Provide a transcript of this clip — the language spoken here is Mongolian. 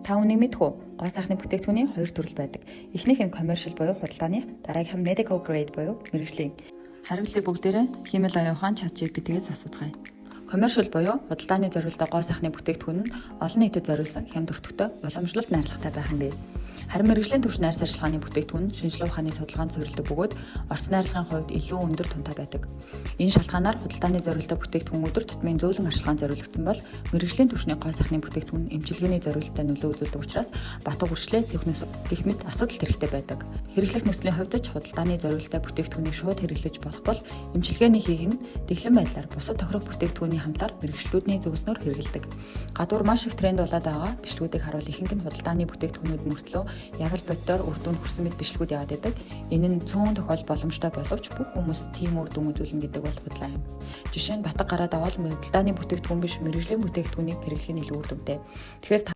Та үүнийг мэдэх үү? Гоо сайхны бүтээгдэхүүний хоёр төрөл байдаг. Эхнийх нь commercial буюу худалдааны, дараагийнх нь medical grade буюу мэргэжлийн. Хариултыг бүгдээрээ хиймэл оюун ухаан ChatGPT-гээс асууцгаая. Commercial буюу худалдааны зориултаа гоо сайхны бүтээгдэхүүн нь олон нийтэд зориулсан хямд өртөгтэй, уламжлалт найрлагатай байх юм бий. Харин мэргэжлийн түвшин арьс арчилгааны бүтээгдэхүүн нь шинжлэх ухааны судалгаанд суурилдаг бөгөөд орц найрлагын хувьд илүү өндөр тунтай байдаг. Энэ шалтгаанаар худалдааны зориултаа бүтээгдэхүүн өдөр тутмын зөөлөн арчилгаанд зориулагдсан бол мэргэжлийн түвшний гоо сайхны бүтээгдэхүүн эмчилгээний зориулттай нөлөө үзүүлдэг учраас батга үрчлээ, сэвхнэс гэх мэт асуудал хэрэгтэй байдаг. Хэрэглэх нөхцөлийн хувьд ч худалдааны зориултаа бүтээгдэхүүнийг шууд хэрэглэж болох бол эмчилгээний хийх нь дэглэм байдлаар бусад тохирох бүтээгдэхүүний хамтаар мэргэжлүүдний зөвлөснөөр хэрэглэдэг. Гадуур маш их тренд болоод байгаа бичлэгүүдийг харуул ихэнх нь худалдааны бүтээгдэхүүнүүд мөртлөө яг л боддоор үр дүнд хүрсэн мэт бичлэгүүд яваад байдаг. Энэ нь цөөн тохиол боломжтой боловч бүх хүмүүс тийм үр дүн үзүүлнэ гэдэг бол худлаа юм. Жишээ нь, батга гараад авал худалдааны бүтээгдэхүүн биш, мэргэжлийн бүтээгдэхүүнийг хэрэглэх нь илүү үр дүнтэй. Тэгэхээр